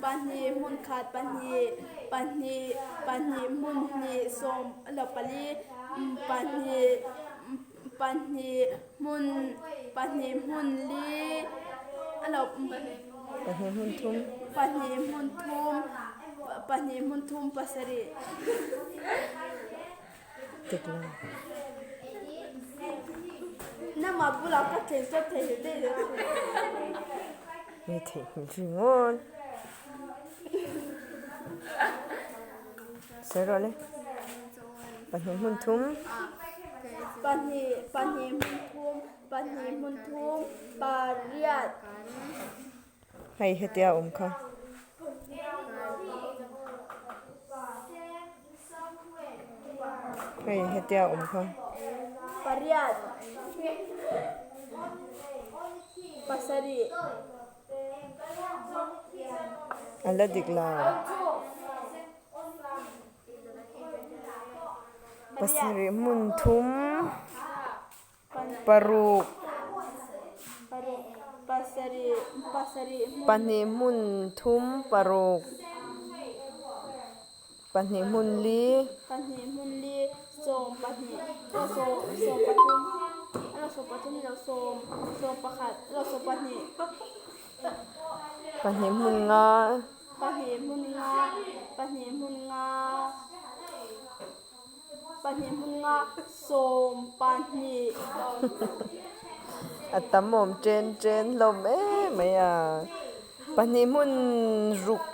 Pahnih hmun khat pahnih pahnih pahnih hmun hnih sawm lo pali pahnih pahnih hmun pahnih hmun li lo Pahnih hmun thum. Pahnih hmun thum pahnih hmun thum pasarih. Dik lo. Nangmah bulah ka thlen chuan theihnghilh daih lo chu. Mi theihnghilh ringawt. Sawi rawh le. Pahnih hmun thum. Pahnih pahnih hmun thum pahnih hmun thum pariat. Hei hetia awm kha. Hei hetia awm kha. Pariat pasarih. A la dik lo. Pasarih hmun thum. Paruk. Pahnih hmun thum paruk. Pahnih hmun li. Pahnih hmun nga. Pahnih hmun nga sawm pahnih. A tam awm chen chen hlawm em mai a. Pahnih hmun ruk.